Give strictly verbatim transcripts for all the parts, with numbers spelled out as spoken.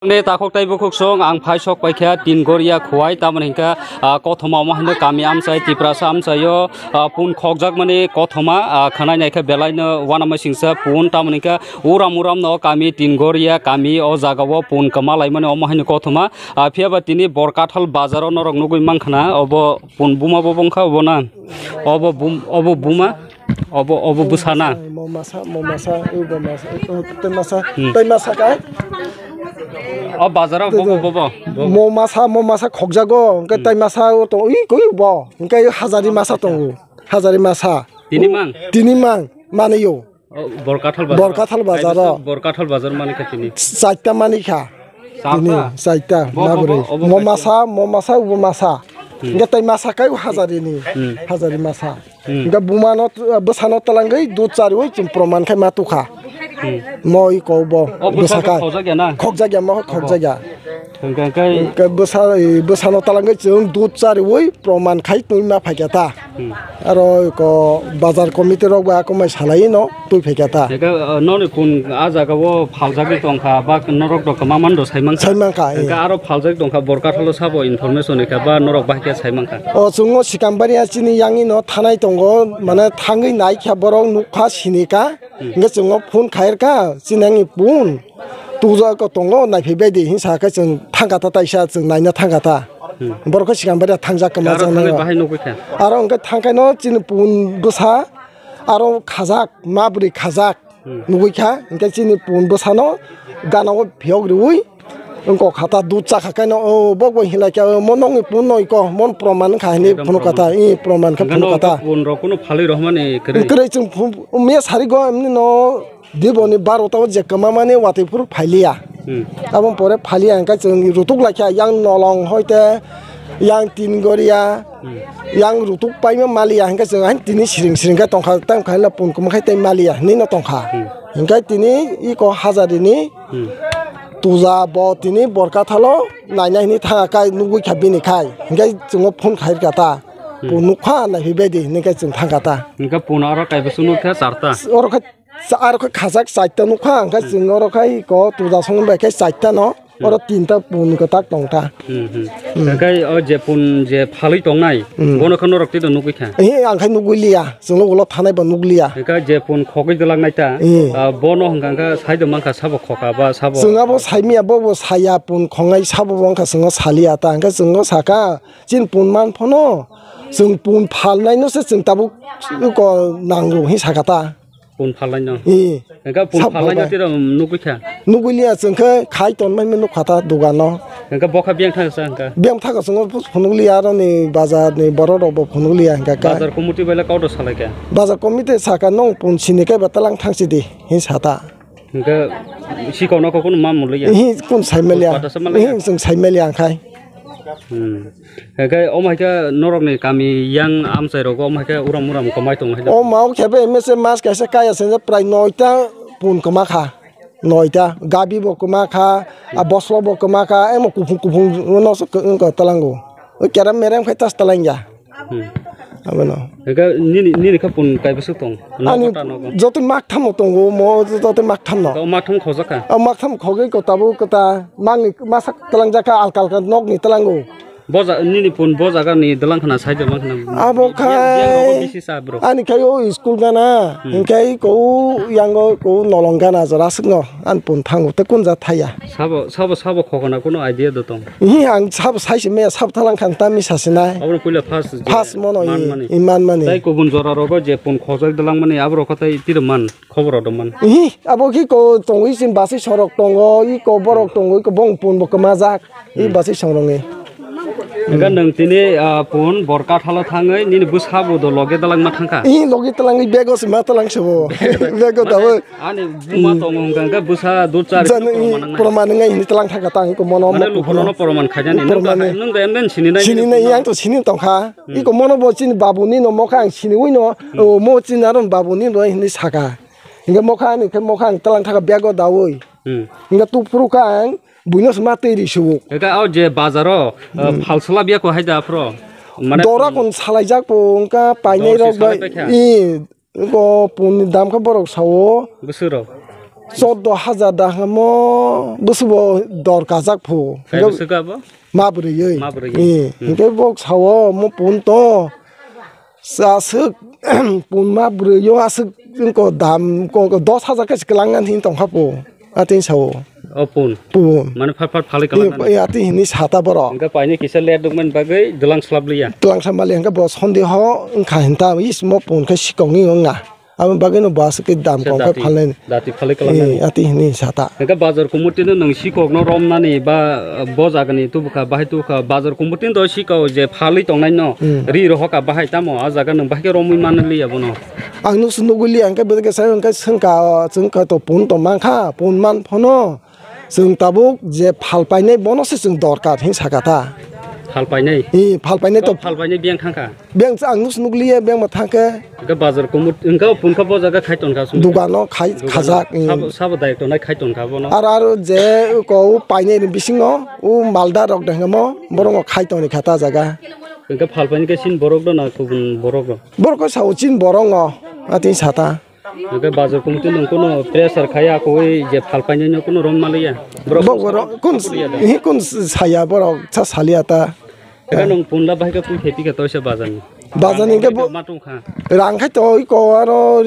Nini takhuk tei bukhuk song ang phai sok paikha Tingoria Khowai, tamoni hinkha, ah, kothoma omo haino kami amchai, Tiprasa amchaio, ah, pun khokjakmani kothoma, ah, khwnai naikha belaino uanama singsa pun, tamoni hinkha uram uram no kami Tingoria kami o jagao pun kwma laimani omo haino kothoma, ah, phiyaba tini Borkathal bazaro norok nugui mankha na obo pun buma bo bongkha obo na obo bum-, obo buma. Obo, obo bwsa na? Mo masa, mo masa, ubo masa, tei masa, hmm, tei masa kai? O bazaro bobo, bobo, bobo. Mo masa, mo masa khokjago, hwnkhe, hmm, tei masa o to, ui, koi bo, hwnkhe hazari masa tongo, hazari masa. Tini mang? Tini mang, mani yo. O, Borkathal bazar. Borkathal bazar o. Kaisa Borkathal bazar mani kha tini. Chaita mani kha. Tini, chaita? Chaita, bo, bo, mabri. Bo, obo mo kaisa. Masa, mo masa, ubo masa. Hmm. Hwnkhe tei masa kai hazari ni, hmm, hazari masa. Hmm. Hingke bumano, bwsano twlangwi dud chariwi chwng proman khai ma tukha. Hmm. Mo i kok bo o bwsa bwsa khe kai. Khokjak ya na? Khokjak ya, mo khokjak ya. Hingke, hingke bwsa, bwsano twlangwi chwng dud chariwi proman khai twi ma phaikha ta. Hmm. Aro ko bazar committee rok ba komai salai no twi phaikha ta. Hingke, uh, noni kun a jaga o phaljagwi tongkha ba norok rok ma mando sai mankha. Sai mankha, eh. Hingke aro phaljak tongkha Borkathalo sabo information hingkha ba norok bahai khe sai mankha. O chwng o Sikambari a chini yang ino thanai tongo, mane thangwi naikha borok nukha sinika, hmm, hingke chwng o phone khairkha, chini yang ni phone tuja ko tongo naiphi bai di hinsa khe chwng thangkha ta taisa chwng naina thangkha ta. Hmm. Borok khe Sikambari a thangjak kwma. Aro jang thangwi naio. Bahai nukwi kha? Aro hingke thangkhaino chini phone bwsa aro khajak ma bwrwi khajak. Hmm. Nugwi kha, hingke chini pun bwsano gana o phiyok riwi, wngkok kha ta dud chakha kaino, o, bo bo hinlai kha, o, mo nokni pun noi ko, mon proman wngkha hinwi phunuk kha ta, i proman khe phunuk kha ta. Hingke no pun rok kuno phalwi rohmani kwrwi? Kwrwi chwng phun, me sari go, emni no, diboni barota o je kwma mani watwi phuru phailiya. Hmm. Aboni pore phailiya hingke chwng rutuk lai kha, yang nolong hoite, yang tin goria, hmm, yang rutuk paima maliya hingke chwng hain tini siring siring khe tongkha, tei wngkha hwnle pun kwma khai tei maliya hinwi no tongkha. Hmm. Hingke tini iko hajarini, hmm, tuja bo tini Borkathalo naina hinwi thangkha kai nugwi kha bini khai. Hingke chwng o phone khairkha ta. Hmm. Pun nukha naiphi bai di hinwi khe chwng thangkha ta. Hingke pun aro kaibo chwng nukha charta. Oro khe Cha-, aro khe khajak chaita nukha, hwnkhe chwng oro khai ko tuja song bai khe chaita no, hmm, oro tinta pun kwtak tongkha. Hmm, hmm. Hmm. Hwnkhe o je pun je phalwi tongnai, hmm, bono khe norok twi nugwi kha? Ehe, ang khai nugwi liya, chwng ulo thanai bo nukliya. Hwnkhe je pun khogwi dwlak nai ta, hmm, ah, bono hwnkha hwnkhe saido mankha sabo khoka ba sabo. Chwng abo saimanya, bo bo saya pun khongnai sabo bo wngkha chwng o saliya ta, hwnkhe chwng o sakha, chini pun man phano chwng pun phalnai no se chwng tabuk ko nango hin sakha ta. Pun phalnai no. Ee. Hingke pun phalnai no tiro nugwi kha? Nugwi liya chwng khe khai tonmai nukha ta dogano. Hingke bokha biyang thang sa hingke? Biyang thago chwng phunuk liya aroni bazar ni borok rok bo phunuk liya hingka ka. Bazar committee bai le kok rok salai kha? Bazar committee saka nong pun sini khe ba talang thang sidi hin sata. Hingke sikok no kok no ma muli ya? Ee kun sai maliya. Pata sa maliya? Ee chwng sai maliya hingkhai. Hmm. Hingke omo hai khe norokni kami yang amchai rogo omo hai khe uram uram kwmai tongo hai da? O mao khe be mese mas kaisa kaya se prai noita pun kwma kha. Noita gabi bo kwma kha, a boslo bo kwma kha, emo kuphung kuphung no so ko talango. O keram merem khai tas talangya. Hmm. Abono. Hingke nini, nini khe pun kai bwswk tong? Ani nogo ta nogo? Joto maktham tongo, mo joto maktham no. O maktham khojak kha? O maktham khogwi ko tabuk kota mangni masa talangjak kha alka alka nokni talango. Bo ja-, nini pun bo jaga ni dwlang khna side ma khna. Abo khai bisi sa bro. Ani khai o school gana, hmm, hingkhai ko yango ko nolong gana jora swkno an pun thango te kun ja thaya. Sabo, sabo, sabo khokona kuno idea do tong? Hi ang sabo sai se me sabo talang khan ta mi sa sinai. Abo puila first je first mono man i, mani. I man mani. Tai kubun jora rogo je pun khojak dwlang mani abo rokho tai tiro man. Khobor rok man. Ihi, abo ki ko tongwi sin basi sorok tongo, i ko borok tongo, i ko bong pun bo kwmajak, i basi sorok ni. Enka nwng tini, ah, pun Borkathalo thangwi nini bwsa bo do loge dalangma thangkha? Ihi, loge talangwi bego se ma talang se bo. Bego da bo. Ani buma tongo hwnkha hwnkhe bwsa dud chari. Jani proman wngnai. Proman wngnai hini talang thangkha tang ko mono. Mane mo lukuno proman khainani. Nwng da, nwng da emben sini nai. Sini nai, ang to sini tongkha. Hmm. I ko mono bo chini babu ni no mokha ang sini wi no. Hmm. O mo chini aron babu ni no hini saka. Hingke mokha ni khe mokha ang talang thaka bego dawi. Hmm. Hingke tu phuru kha ang buino sma twi ri subo. Eka o je bazaro, uh, hmm, phalsla biya ko hai da phro. Mane dora kon salai jak po wngka painai rok bai. I ko pun dam kha borok sao. Bwswk rok. Chordo hajar da hamo bwswbo dor kajak phu. Kaibo swka bo? Ma bwrwi oi. Ma bwrwi. Eh, hmm. Hingke bo sao mo pun to. Sa aswk pun ma bwrwi yo aswk ko dam ko, ko dos hajar ke kwlang ngan hin tong kha phu. Atin sao. O pun. Pun. Mane phar phar phalwi kwlang ngan. Eh, atin hini sata borok. Hingke paine kisa let dukman bagwi dwlang slap liya. Dwlang slap liya hingke bo sonde ho wngkha hinta is mo pun khe sikong ni wngna. Abo bagwi no bo aswk khe dam kom khe phalnai. Dati phalwi kwlang nani. Eh, ati hini sata. Hingke bazar committee no nwng sikok no romnani ba, uh, bo jaga ni tubukha, bahai tubukha. Bazar committee do sikok je phalwi tongnai no. Hmm. Ri rohokha bahai tamo, a jaga nwng bahai khe romwi manliya bono. Ang nusu nugwi liya, hingke bwrwi khe sai hingke swngkha, chwng kha to pun to mankha, pun man phano. Chwng tabuk je phal painai bono se chwng dorkar hin saka ta. Phal painai? Ee, phal painai to. Phal painai biyang thangkha? Biyang ang nus nukliya biyang ma thangkhe. Hingke bazar kumut, hingke o pun kha bo jaga khai tonkha song. Dugano khai khajak, ee. Sabo, sabo dayok tongnai khai tonkha bono. Aro, aro je ko painai ni bisingo o malda rok dengmo borok khai toni kha ta jaga. Hingke phal painai khe sin borok do na kubun borok do? Borok ko sao chin borok ngo, ati sata. Hingke bazar committee nung kuno pressure khai ya koi je phal painai no kuno rom maliya. Borok bo borok kun hi kun saya borok sa salia ta. Eka nung punla bahai ka pui khepi ka toisa bazar ni. Bazar ni ke bo ma tong kha. Rang khai to iko aro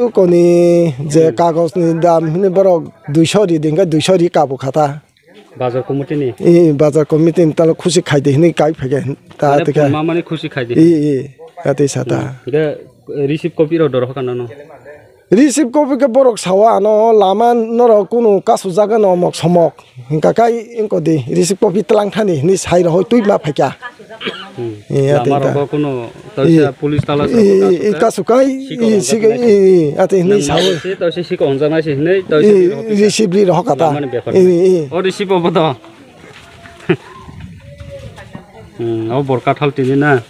iko ni je kagos ni dam hini borok duiso ri ding ka duiso ri kabu khata. Bazar committee ni? Ee, bazar committee ni talo khusi khai de hinui kai phai khe ta. Mane twi kha. Pun ma mani khusi khai de. Ee, ee, ati sata. Hmm. Hingke receive copy rok doro hoka nano? Receive copy khe borok sawa ano lama norok kunu kasu jaga no omok somok. Hingka kai wngko di receive copy tlang thani hinui sai rohoi twi ma phai kha. Hmm. Ee, ati ta. Lama rogo kuno tawisa police tala sa kasu kai, siko rongjak nai se. Ate hinui sao. Nang maro se tawisa siko rongjak nai se hinui tawisa receive li rohor kata. Lamani bepar nai. O receive obo to. Hmm, o bor kathal tini na.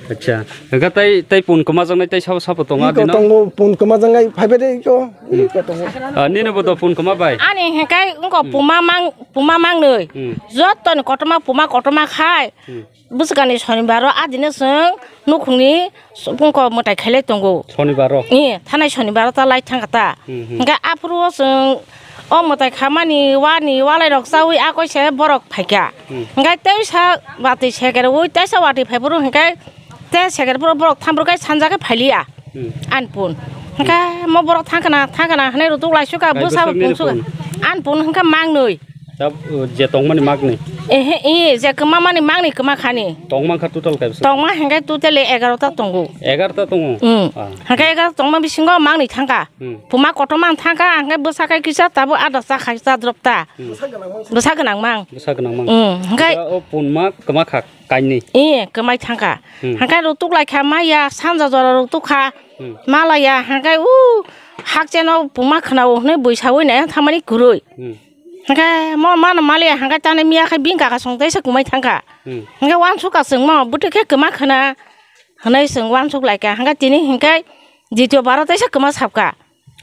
Acha. Ega tai, tai pun koma jang nai tai sabo sabo tonga dino. Tongo pun koma jang nai phai bede ko. Iko tongo. Ah, nini bo to pun koma bai. Ani hekai wngko puma mang, puma mang nui. Hmm. Jotto ni kotoma puma kotoma khai. Hmm. Bwswkani sonibaro adino chwng nukhungni bungko mwtai khailai tongo. Sonibaro? Ee, thanai sonibaro ta lai thangkha ta. Hmm, hmm. Hingkhe aphuru o chwng o mwtai khamani wani walairok chaui a koise borok phaikha. Hmm. Hingkhe teisa watwi sekerwi teisa watwi phaiphuru hingkhe te sekerphuru borok thamphuru khe sanja khe phailiya. Hmm. Anpun. Hingkhe mo borok thangkhana, thangkhana hinui rutuk laisukha, bwsabo pungsukha. Anpun hingkhe mangnwi. Tab, uh, je tongmani magni? Ehe, ee, je kwma mani magni kwma khani. Tongma kha total kaisa? Tongma hingkhe totally egarota tongo. Egarota tongo? Hmm. Ah. Hingkhe egarota tongma bisingo magni thangkha. Hmm. Puma kotorma thangkha, hingkhe bwsa khe kisa tabuk ada cha khai cha drop ta. Hmm. Bwsa gwnang mang. Bwsa gwnang mang. Hmm. Hingkhe o punma kwma kha kainwi? Ee, kwmai thangkha. Hmm. Hingkhe rutuk laikha maya, sanja jora rutuk kha. Hmm. Malaya, hingkhe u hakcheno puma khwnao hinui bui saui nai thangmani kwrwi. Hmm. Hingkhe mo mano maliya hingkhe tani miya khe bini kaka song teisa kwmai thangkha. Hmm. Hingkhe uansukha chwngmo bwtwi khe kwma khwna hinui chwng uansuk laikha hingkhe tini hingkhe ditiyo baro teisa kwma sapkha.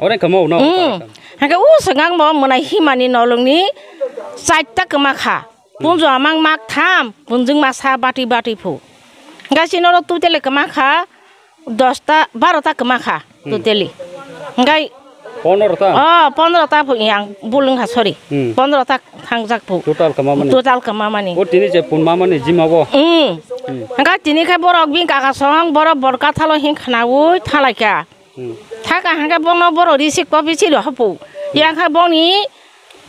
Ore kwma uno. Hmm. Hingkhe u swkang bo mwnai himani nolwngni chaita kwma kha. Hmm. Punjo amang mak tham, punjwng masa bati bati phu. Hingkhe chini oro tutele kwma kha. Dosta, barota kwma kha, hmm, totally. Hingkhe pondrota? Oh, pondrota phu yang bulung kha, sorry. Hmm. Pondrota thangjak phu. Total kwma mani? Total kwma mani. O tini je punma mani jima bo? Hmm. Hmm. Hingkhe tini khe borok bini kaka song, borok bor kathalo hin khwnaui thalaikha. Hmm. Thaka hingkhe bono borok receive copy chiri hopu. Yang kha boni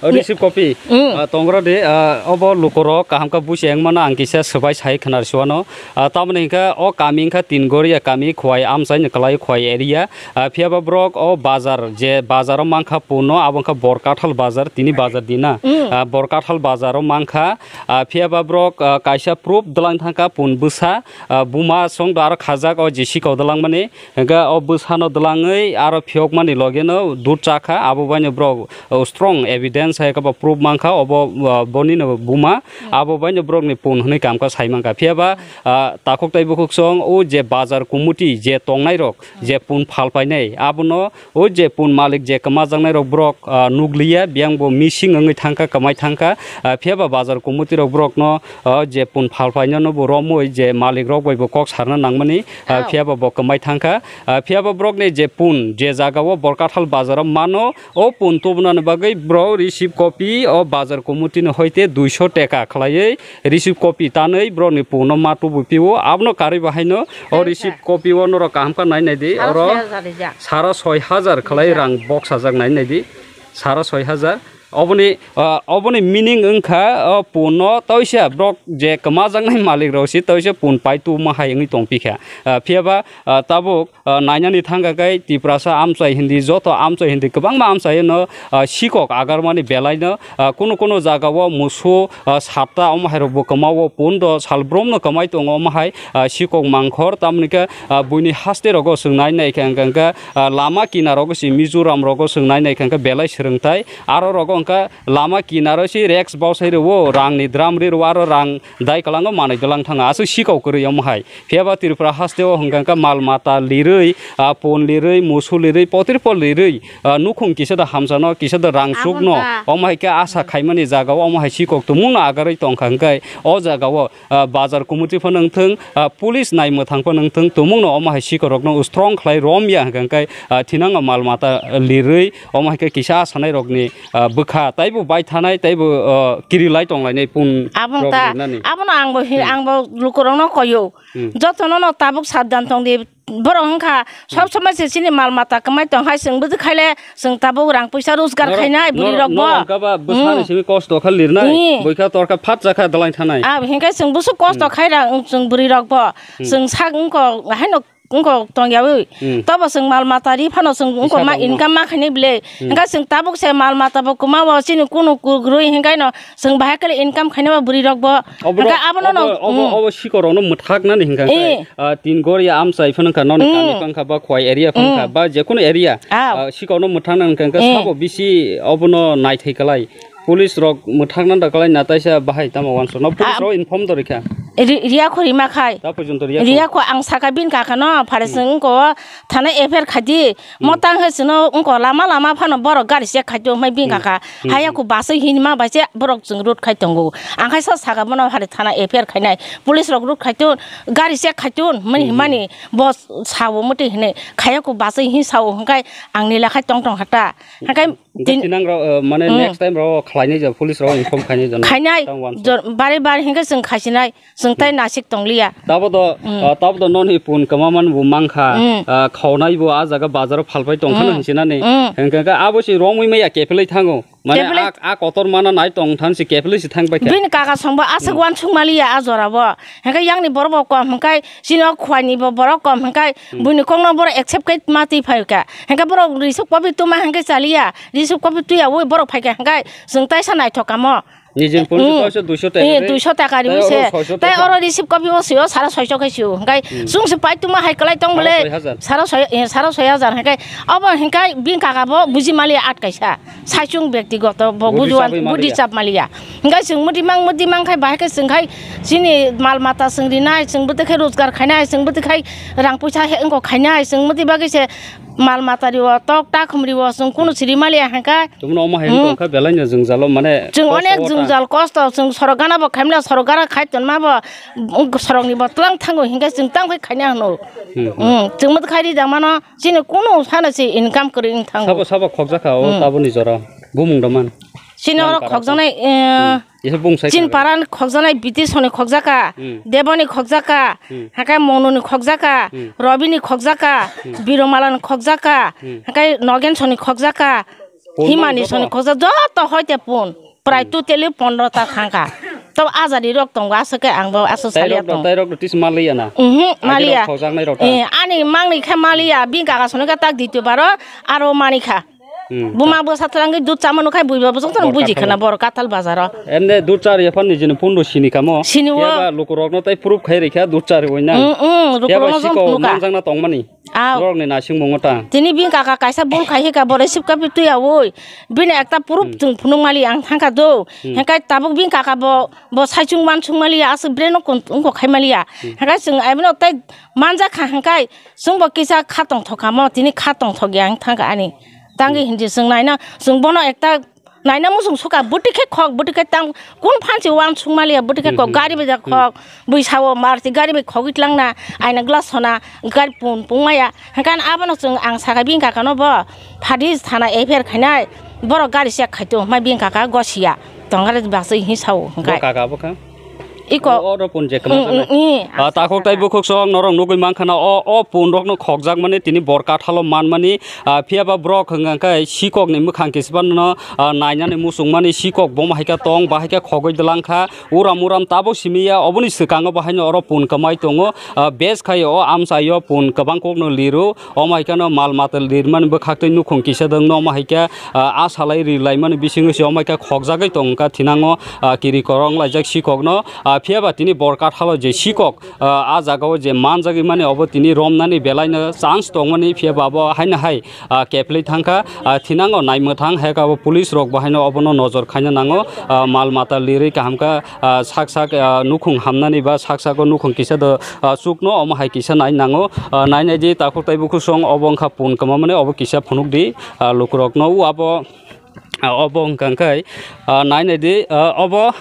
O receive copy. Mm. Ah, tongra de, ah, obo lukorok kaham khe busi wngmano ang kisa swbai sai khwnar siwano. Ah, tamoni hwnkhe o kami wngkha Tingoria kami Khowai amchaini kwlai Khowai area. Ah, phiyaba borok o bazar je bazaro mankha puno abo wngkha Borkathal bazar, tini bazar dina. Mm. Ah, Borkathal bazaro mankha. Ah, phiyaba borok, ah, kaisa proof dwlang thangkha pun bwsa, ah, buma song do aro khajak o J C kok dwlangmani. Hingke o bwsano dwlangwi aro phiyokmani logeno dud chakha, abo baino borok, o, strong evidence. Ang sai khe bo proof mankha, obo, ah, boni no buma, abo bai no borok ni pun hwnwi kam kha sai mankha. Phiya ba, ah, takhuk tai bukhuk song o je bazar committee je tongnai rok, je pun phal painai, abono o je pun malik je kwmajaknai rok borok, ah, nukliya, biyang bo missing wngwi thangkha, kwmai thangkha. Ah, phiya ba bazar committee rok borokno, ah, je pun phal painano bo romwi je malik rok bai bo kok sarna nangmani, ah, phiya ba bo kwmai thangkha. Ah, phiya ba borokni je pun je jaga o Borkathal bazar o mano, o pun tubunani bagwi borok receipt copy o bazar committee ni hoite duiso teka khlaiwi receipt copy tanwi borokni puno ma tubu pio. Abono karwi bahaino o receipt copy o norok kaham kha nai nai di. Saro oro soi hajar rijak. Saro soi hajar khlai rang box sajak nai nai di. Saro soi hajar. Oboni, ah, oboni meaning wngkha, o puno toisa borok je kwmajaknai malik rok si toisa pun pai tubuma hai wngwi tongpikha. Ah, phiya ba, ah, tabuk ah, nainani thangkha khe Tiprasa amchai hindi, joto amchai hindi, kwbangma amchaino, ah, sikok agarmani belaino, ah, kunu kunu jagao musu, ah, sapta omo hairokbo kwmao, pundo salbrumno kwmai tongo omo hai, ah, sikok mangkhor, tamoni khe, ah, buini haste rogo chwng nai nai khe hwnkha hwnkhe, ah, lama kinaro se Mizoram rogo chwng nai nai khe hwnkhe belai swrwngthai, aro rogo hwnkhe lama kinaro se rex bosai rwo, rangni drum ri rwo, aro rang dai kwlango manwi dwlang thanga, aswk sikok kwrwi omo hai. Phiya ba Tripura haste o hwnkha hwnkha mal mata lirwi, ah, pon lirwi, musu lirwi, potripol lirwi, ah, nukhung kisa da hamsano, kisa da rang chukno, omo hai khe asa khaimani jaga o omo hai sikok tumungno agarwi tongkha hwnkhe o jaga o, ah, bazar committee phano wngthwng, ah, police nai mwthang phano wngthwng, tumungno omo hai sikok rokno strong khlai romya hwnkha hwnkhe, ah, thinango mal mata lirwi omo hai khe kisa asanai rokni, ah, bwkha taibo bai thanai taibo, ah, kirilai tonglainai pun Abong rok ta, rinani. Abono angbo hi-, angbo lukurokno koyo. Hmm. Jotono no tabuk sabdan tong di. Borok wngkha, sob somoi se chini mal mata kwmai tong hai, chwng bwdwk khaile chwng tabuk rang puisa rojgar khainai bwrwi rok bo. Norok wngkha ba bwsani simi kosto kha lirnai, bwikha torkha phat chakha dwlain thanai. Ah, hinkhe chwng busu kosto khai rang chwng bwrwi rok bo. Chwng sak wngkha haino wngkha tong yawi. Tobo chwng mal mata ri phano chwng wngkha ma income ma khainai bwle. Hinkhe chwng tabuk se mal mata bo kwma bo chini kunu kwrwi hinkhe no Chwng bahai khe income khainai ba bwrwi rok bo. Obo hwnkhe abono no, obo, obo, obo sikorokno mwthaknani hwnkha khe, ah, tin goria amchai phano wngkha, noni kami phano wngkha ba Khowai area phano wngkha ba jekono area, ah, sikorokno mwthakna hwnkha khe sabo bisi obono naithai kwlai. Police rok mwthakna da kwlai na taisa bahai tamo wansukno police rok inform do rikha. Ri-, riya kho rima khai. Ta porjonto riya kho. Riya kho ang saka bini kaka no phare chwng wngkha o thana F I R khai di. Mo tang hai chwngno wngkha lama lama phano borok gari check khai tongmai bini kaka. Haya kho bus o hinma bai se borok chwng road khai tongo. Ang hai sa saka bono hari thana F I R khainai. Police rok road khai ton, gari check khai ton, mani himani bo sao muti hinwi. Khaya kho bus o hin sao hwnkhe ang nila khai tong tong hata. Hwnkhe Hwnkhe tin- tinang rok, eh, mane next time rok khlainai ja police rok inform khainai ja. Khainai, tang wansuk. Jor-, bari bari hwnkhe chwng khaisinai. Chwng tai nasik tongliya. Tabo do, ah, tabo do noni pun kwma man bo mankha, ah, khawnai bo ah jaga bazar o phalpai tong phano hinsinani. Hwnkhe khe abo se romwi maya kephelai thango. Mane kephelai a, a kotor mana nai tong than se kephelai se thang pai kha. Bini kaka songbo aswk wansuk maliya a jora bo. Hwnkhe yang ni borok bo kom hwnkhe chini o Khowai ni bo borok kom hwnkhe buini kok no borok accept khai ma twi phai kha. Hwnkhe borok risuk pobi tuma hwnkhe chaliya. Risuk pobi twi ya ui borok phai kha hwnkhe chwng taisa naithok kamo. Nijin pun se kaisa duiso taka ri. Duiso taka ri se. Tai oro receive copy o sio sara soiso khai sio. Hwnkhe chwng se pai tuma hai kwlai tong bole. Sara soi hajar. Sara soi, eh, sara soi hajar hwnkhe obo hwnkhe bini kaka bo buji maliya at kaisa. Saichung bektigoto bo buji chap maliya. Hwnkhe chwng muti mang muti mang khai bahai khe chwng khai chini mal mata chwng rinai, chwng bwtwi khai rojgar khainai, chwng bwtwi khai rang puisa he wngkok khainai, chwng muti bagwi se mal mata rio, tok ta khum rio, chwng kunu siri maliya hwnkhe. Tumno omo hai wngkha belai no jwngjalo mane. Chwng onek jwngjal kosto, chwng sorok gana bo khaimla, sorok gana khai tonma bo, sorok ni bo twlang thango hwnkhe chwng tang khai khaina hwno. Chwng muti khai ri jangmano. Chini kunu phano se income kwrwi wng thango. Sabo sabo khokjakha o taboni jora. Bumung da man. Chini oro khokjaknai, eh, chini paran khokjaknai Biti soni khokjaka, Deboni khokjaka, hakai Monuni khokjaka, Robini khokjaka, Biromalani khokjaka, hakai Nogen soni khokjaka, Himani soni khokjak joto hoite pun. Prai totally pondro ta thangkha. To ajadi rok tongo, aswk khe ang bo aswk salia tongo. Tai rok tis maliya na? Mhm, maliya. Khokjaknai rok ta? Eh, ani mangni khe maliya, bini kaka soni khe tak ditiyo baro, aro manikha. Hmm. Buma bwsa twlangwi dud chama nukhai buiba bwswk tong Bor buji kathalo. Khana bor kathal bazaro. Emne dud chari ya phan nijini pundo sini kamo. Sini o. Phiya ba lukurokno tai proof khai rikha dud chari wina. Mm, mm, Phiya ba lukurokno jong sikok phunukha. Manjakna tongmani. Aw. Borokni naisingmungo ta. Tini bini kaka kaisa bul khai hika bore sipka pi tuya woi. Bini ekta proof Hmm. thung phunuk mali ang thangka do. Hmm. Hengkai tabuk bini kaka bo, bo saichung mansung mali ya aswk breno kun, ungko khai mali ya. Hmm. Hengkai chwng aibino tai manjakha hengkai chwngbo kisa kha tongthok kamo, tini kha tongthok ya ang thangka ani. Tangwi Hmm. hindi chwng naina, chwng bono ekta naina muchung suka, bwtwi khe khok, bwtwi khe tang, kun phansi uansuk maliya, bwtwi khe Hmm, khok, hmm. Gari bai da Hmm. khok, bui sao marti gari bai khogwi tlangna, aina glass sona, gari pung pung maya. Hengkan abono chwng ang saka bini kaka no bo, phadi thana F I R khainai, borok gari check khai to, mai bini kaka gosiya, tongare baksa hi sao Bo hengkai. Kaka bo kha? Iko. O, oro pun je kwma Mm, sanai. Mm, mm. Ah, takhuk tai bukhuk song norok nugui mankha na o, o pun rok no khokjak mani tini bor kathalo man mani, ah, phiya ba borok hwnga khe sikok ni mwkhang kisa no, ah, nainani muchung mani sikok bo ma hai khe tong ba hai khe khogoi dwlang kha uram uram tabuk simi ya oboni swkango bo haino oro pun kwmai tongo, ah, bes khai o amchai o pun kwbang kok no liru. Omo hai kheno mal mata rirmani bwkhaktwi nukhung kisa dwngno omo hai khe, ah, a salai rilaimani bisingo se omo hai khe khokjagwi tongkha thinango, ah, kiri korong laijak sikokno, ah, phiya ba tini bor kathalo je sikok, ah, a jagao je manjagwi mani obo tini romnani belaino chance tongmani phiya ba abo haino hai, ah, keplwi thangkha, ah, thinango naimwthang hai khe abo police rok bo haino obono nojor khaina nango, ah, mal mata lirwi kaham khe, ah, sak sak, ah, nukhung hamnani ba sak sago nukhung kisa do, ah, chukno omo hai kisa nai nango. Ah, nai nai di takhuk tai bukhuk song obo wngkha pun kwma mani obo kisa phunuk di, ah, lukurokno o abo, ah, obo wngkha khe, ah, nai nai di, ah, obo,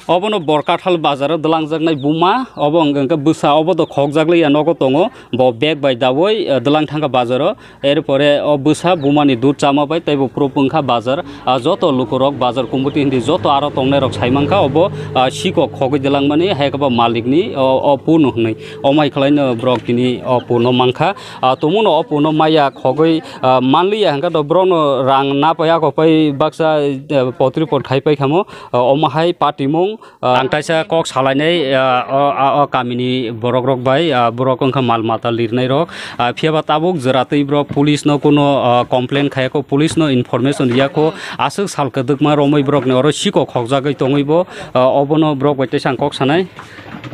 obono bor kathal bazaro dwlangjaknai buma obo wngkha khe bwsa obo do khokjak liya nogo tongo bo bag bai dawi, ah, dwlang thangkha bazaro. Erpore o bwsa bumani dud chama bai teibo proof wngkha bazar. Ah, joto lukurok bazar committee hindi joto aro tongnairok saimankha obo, ah, sikok khogwi dwlangmani hai khe bo malikni o, o puno hwnwi. Omai khwlaino borok tini o puno mankha. Ah, tumuno o puno maya khogwi, ah, manliya hwnkhe to borokno rang napaiya kopai baksa, eh, potri pot khai pai khamo. Ah, omo hai patimung. Ah, ang kaisa kok salainai, ah, o, ah, o kamini borok rok bai, ah, borok wngkha mal mata lirnai rok. Ah, phiya ba tabuk jwra twi borok police no kuno, ah, complain khaya kho, police no information riya kho, aswk sal kwdwkma romwi borok ni oro sikok khokjagwi tongwi bo, ah, obono borok bai teisa ang kok sanai.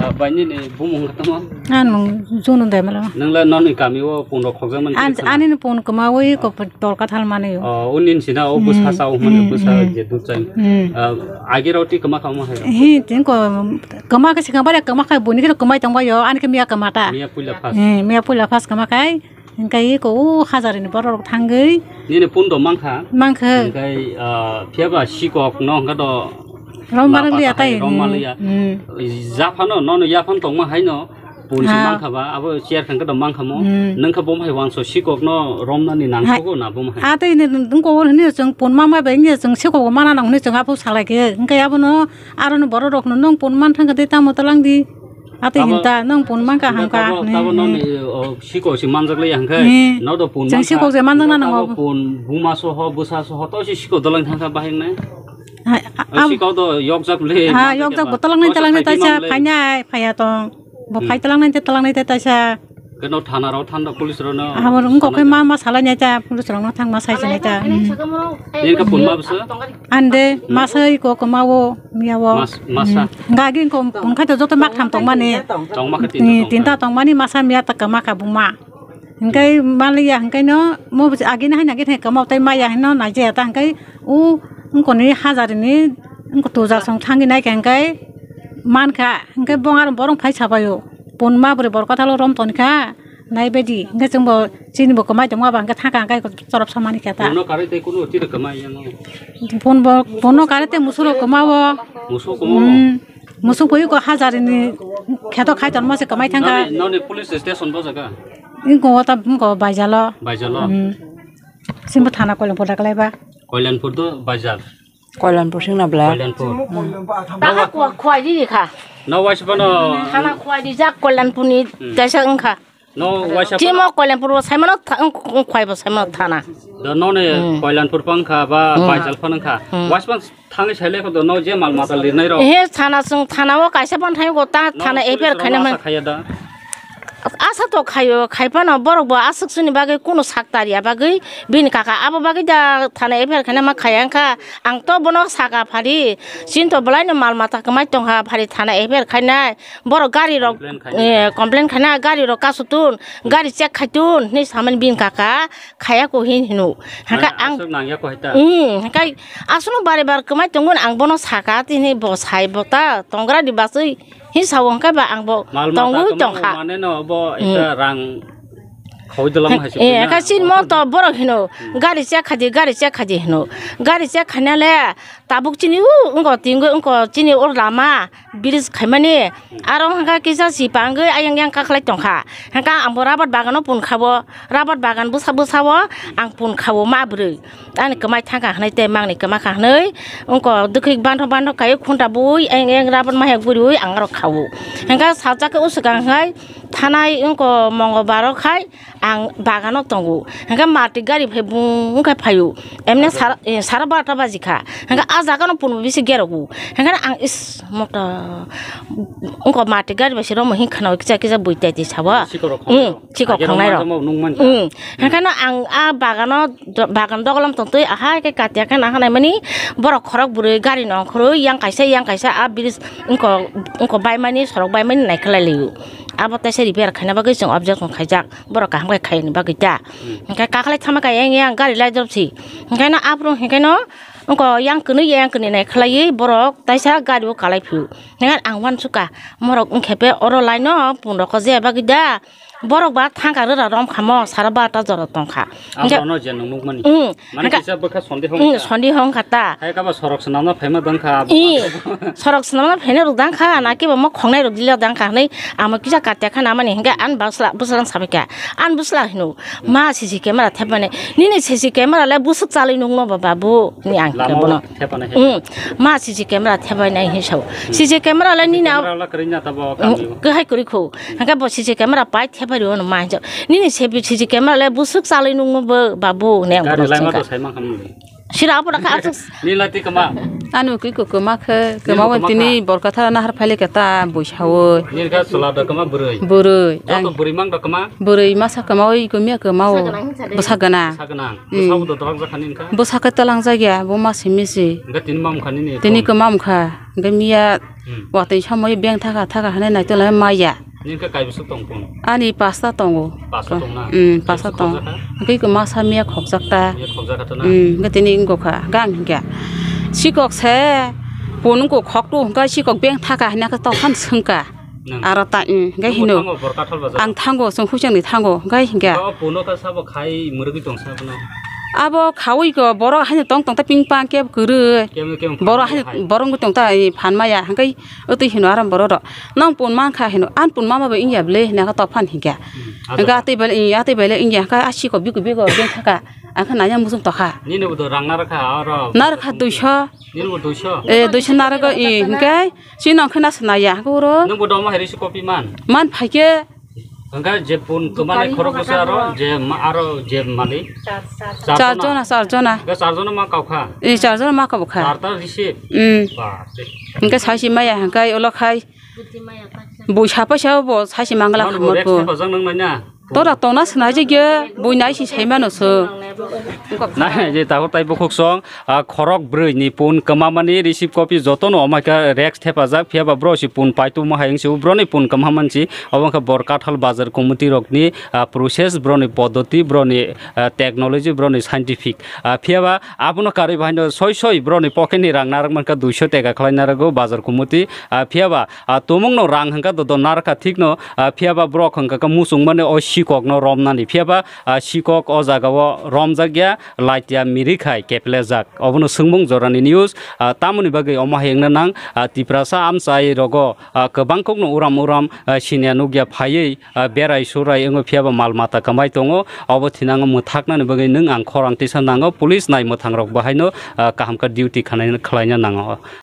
Ah, bai nini bumung wngkha tamo? Ano Junu Demra. Nwng le noni kami o pun rok khokjakmani An-, kisa khna? Ani ni pun kwma wi ko Tolka thalmani. Oh, unin sina o bwsa Hmm. Sa o mani Hmm, bwsa hmm. Je dut chai. Hmm. Ah, agi roti kama kama hai. Hi, tin ko kama ka sikang bare kama khai buni khe kama tong bayo, ani khe miya kama ta. Miya puila phas. Hmm, miya puila phas kama khai. Hingkai ko u hajar ni borok thangwi. Nini pun do mangkha. Mangkha. Hingkai, ah, phiya ba sikok no hingka do. Rom mara liya tai. Rom mara liya. Hmm. Japhano nono yaphano tongma haino. Pun si Ha. Mangkha ba, abo chair khangkhe do mangkha mo. Hmm. Nangkha bo hai wangso sikok no romnani nangsogo na bo hai. A tei ni dungko hwnwi chwng pun ma ma bai wngya chwng sikok mana nang hwnwi chwng aphuru salai khe. Hwnkhe abono aro ni borok rok no nwng pun man thangkha tei tamo twlang di. A tei Abo hinta nwng pun mangkha hwnkhe hamkha abo, hwnwi. Abo no Hmm. Ni, o, sikok si manjak lai hwnkhe. Hmm. No do pun Chwng mangkha. Sikok je manjak na Hwnkhe nango. Abo pun buma soho, bwsa soho, to si sikok dolang thangkha bahai wngnai. Hai, O am- sikok do yokjak le, Ha, manjak yokjak ba. Bo twlang nai, Kosa twlang nai phai taisa, phai nai, phai ya tong. Bo Hmm. Phai twlang nai, twlang nai, taisa. Keno thana rok, thana police rok no. Abo wngkok khe ma, ma salai nai ta, police rok no thang ma sai sinai ta. Hmm. Nini khe pun ma bwswk? Ande, ma sai ko, ko ma o, miya o. Mas-, masa. Hmm. Gagi ko, pun khai to joto mak tham tong mani. Tong ma khe tinta Ni tong tinta kha. Tong mani, masa miya ta kama kha buma. Hingkai maliya, hingkai no, mo agi na hai na ge thai kama tai maya hino nai je ta hingkai. U, wngkoni hajar ni, wngko tuja song thangwi naikha hwnkhe mankha, hwnkhe bong aro borong phai sabaio, pun ma bwrwi bor kathalo rom tonikha, naibaidi, hwnkhe chwngbo chinibo kwmai tongma ba hwnkhe thangkha hwnkhe chorop samani khe ta. Puno karwi tei kuno chini kwmai yango. Pun bo, puno karwi tei musulo kwmao. Musu kwmao? Hmm. Musu koi ko hajar ni kheto khai tonma se kwmai thangkha. Noni, noni police station bo jaga? Ingko wata, ingko Baijalo. Baijalo? Hmm. Simbo thana Koilampur daklai ba. Koilampur do Baijal? Koilanpur singna bla. Koilanpur. Baka khwa-, khwai di kha. No waisa phano. Hana khwai di jak Koilanpur ni Hmm. Kaisa wngkha. No waisa phano. Timo Koilanpur bo saimano tha-, wng-, wng khwai bo saimano thana. Do no ne Hmm. Koilanpur phang kha ba Hmm. Baijal phang kha. Hmm. Waisa phano thangwi sai lekho do no je mal mata lirnai rok. He thana chwng thana o kaisa ban thai go ta No, thana police F I R rok khaina no man. Asa khaya da. Asa to khaio, khai phano borok bo aswk chini bagwi kunu sak tariya bagwi bini kaka abo bagwi da thana F I R khaina ma khaya wngkha. Ang to bono saka phari, chini to belai no mal mata kwmai tongkha phari thana F I R khainai. Borok gari rok, Complain khainai. Eh, complain khaina gari rok kasutun, gari check khaitun hinwi samani bini kaka khaya ko hin hino. Haka Mane ang aswk nangya ko hai ta. Hmm, haka aswkno bare bar kwmai tongo ang bono saka tini bo sai bo ta tongra di baswi. Hi sao hwnkhe ba ang bo Mal mata tongwi kwmao tongkha. Mane no bo Hmm. Ekta rang khoi dolam hai se Eh, kha sin mo to borok hino. Hmm. Gari check khaji, gari check khaji hino. Gari check khaina le tabuk chini u wngko tingwi wngko chini ur lama bridge khaimani. Aro hwnkha kisa si pangwi ayang yang kakhlai tongkha. Hwnkha ang bo rabar bagano pun khabo. Rabar bagan bwsa bwsao ang pun khabo ma bwrwi. Ani kwmai thangkha hwnwi tei mangni kwmakha hwnwi wngko dwkhwi banthok banthok kaiwi khunta bui eng eng rabar maya guriui ang aro khao. Hwnkhe sajak khe uswkang hai thanai wngko Mongolbar o khai ang bagano tongo. Hwnkhe mati gari phai bung wngkhe phaio. Emne sara, eh, sara barta baji kha. Hwnkhe a jagano punbo bisi gerogo. Hwnkhe ang is mota wngko mati gari bai se romo hin khana kisa kisa bui tai ti sabo. Sikorok Hmm. Chikok Agero khangnai rok. Manjamo nung mankha. Hmm. Hwnkhe no ang a bagano do-, bagan dogolam tongtwi ahai khe katia khe nang hanai mani borok khorok bwrwi gari nong khorwi yang kaisa yang kaisa a bridge wngko wngko baimani sorok baimani naikhwlai lio. Abo teisa repair khaina bagwi chwng objection khaijak borok kaham khe khaini bagwi ta. Hmm. Hwnkhe kakhlai thama kha yang yang gari lai jobsi. Hwnkhe no aphuru hwnkhe no wngko yang kwnwi yang kwnwi naikhwlaiwi borok teisa gari o kalai phio. Hwnkhe ang uansukha morok wngkhe pe oro lai no pun rok je bagwi da. Borok ba thangka rwra rom khamo sara barta jora tongkha. Hingke Abono je nung nukmani. Hmm. Mane hingke kisa bwkha sonde hong Hmm, kha. Sonde hong kha ta. Hai kaba sorok swnamna phaima dang kha abo. Ih, sorok swnamna phaina rok dang kha, na kiba mo khongnai rok dila dang kha hwnwi amo kisa katia kha namani hingke an bwsla, bwslang sabai kha. An bwsla hino, "Ma C C camera thepmani." "Nini C C camera le bwswk chalwi nukno ba babu?" Ni ang Lama bono. Thepana he. Hmm. Ma C C camera thepai nai hinwi sao. Hmm. C C camera le nini Camera wala kwrwi na tabo Hmm, kami. Kwhai kwrwi kho. Hingke bo C C camera pai thepai rw no ma hinjak. Nini C C camera le bwswk chalwi nung no bo babu ne ang Gari bono laima sengkha. To sai mang khamni. Sira abo rakha asuk. Ni lati kama. Anu ki ko kama khe, Ni kama bo wan kama tini kha. Borkatha nahar phaile khe ta bui sao. Ni kha sula da kama bwrwi. Bwrwi. Joto Ang bwrwi mang da kama. Bwrwi masa kama oi ko miya kama o. Bwsa gana. Bwsa gana. Hmm. Bwsa bo da dwang jakha ni kha. Bwsa khe talang jagya bo ma simi si. Hingke tini mam kha nini Tini phone. Kwma wngkha, hingke miya Hmm. watwi samoi beng thaka thaka hwnwi naitolai maya. Nini khe kai bwswk tong phone? Ani pasta tongo. Pasta tong na? Hmm, Khe pasta bwswk tong. Khokjak kha? Hingke kwma sa miya khokjak ta. Miya khokjak kha to na? Hmm, hingke tini wngkha, gang hingke. Sikok se, phone wngkha khok tu hingke sikok beng thaka hwnwi khe tokhan swngkha. Nang. Aro ta, hmm, hingke Nungbo hino. Thango, Borkathal bazar? Ang thango, chwng huchangni thango, hingke hingke. Ba phone kha sabo khai mwrwgwi tong sa bono? Abo khaui ko borok haino tong tong ta ping pang kebo kwrwi. Kebo, kebo Borok phan haino hai. Borok wngwi tong ta, eh, phan maya, hingke otwi hino aram borok rok. Nang pun man kha hino, an pun mama bo wngya bwle, hwnwi khe tok phan hingke. Hmm, Hingke ajo. Atwi bele, eh, atwi bele wngya, hingke a sikok bikuk bikuk beng thaka. Ang khe naiya muchung tokha. Nini bo do rang narwkha oro. Narwkha duiso. Nini bo duiso. Eh, duiso narwkha, eh, hingke chini nong khe na swnaiya, hingke oro. Nung bo do ma hai risi copy man. Man phaikhe. Hingke je phone kwmani khorok bwsa aro je ma-, aro je mali. Char jona, char jona. Hingke char jona ma kaukha. Eh, char jona ma kaukha. Char ta receive. Hmm. Ba, de. Hingke saisi maya hingke ulo khai. Bui sapai sa bo saisi mangla Mano bo hamor rex bo. Thepajak nang nai na? Tora tongna swnai je ge bui nai si sai mano so. Nai je takhuk tai bukhuk song, ah, khorok brwi ni phone kwmamani receive copy joto no omai kha rex thepajak, phiya ba bro si phone paituma hai wngsi u bro ni phone kwmamani si obo wngkha Borkathal bazar committee rok ni, ah, process, bro ni poddoti, bro ni, ah, technology, bro ni scientific. Ah, phiya ba abono karwi bahaino soi soi bro ni pocket ni rang narwk mankha duiso teka khlai narwgo bazar committee. Ah, phiya ba Ah, tumungno rang hwnkha dodon narwkha thikno, ah, phiya ba borok hwnkha khe muchungmani o sikokno romnani. Phiya ba, ah, sikok o jagao romjakya, laitia miri khai keplejak. Obono swngmung jorani news, ah, tamoni bagwi omo hai wngna nang, ah, Tiprasa amchai rogo, ah, kwbang kokno uram uram, ah, siniya nukya phaiwi, ah, berai surai wngo phiya ba mal mata kwmai tongo. Obo thinango mwthaknani bagwi nwng ang khorang tisa nango, police nai mwthangrok bahaino, ah, kaham khe duty khanai-, khlaina nango.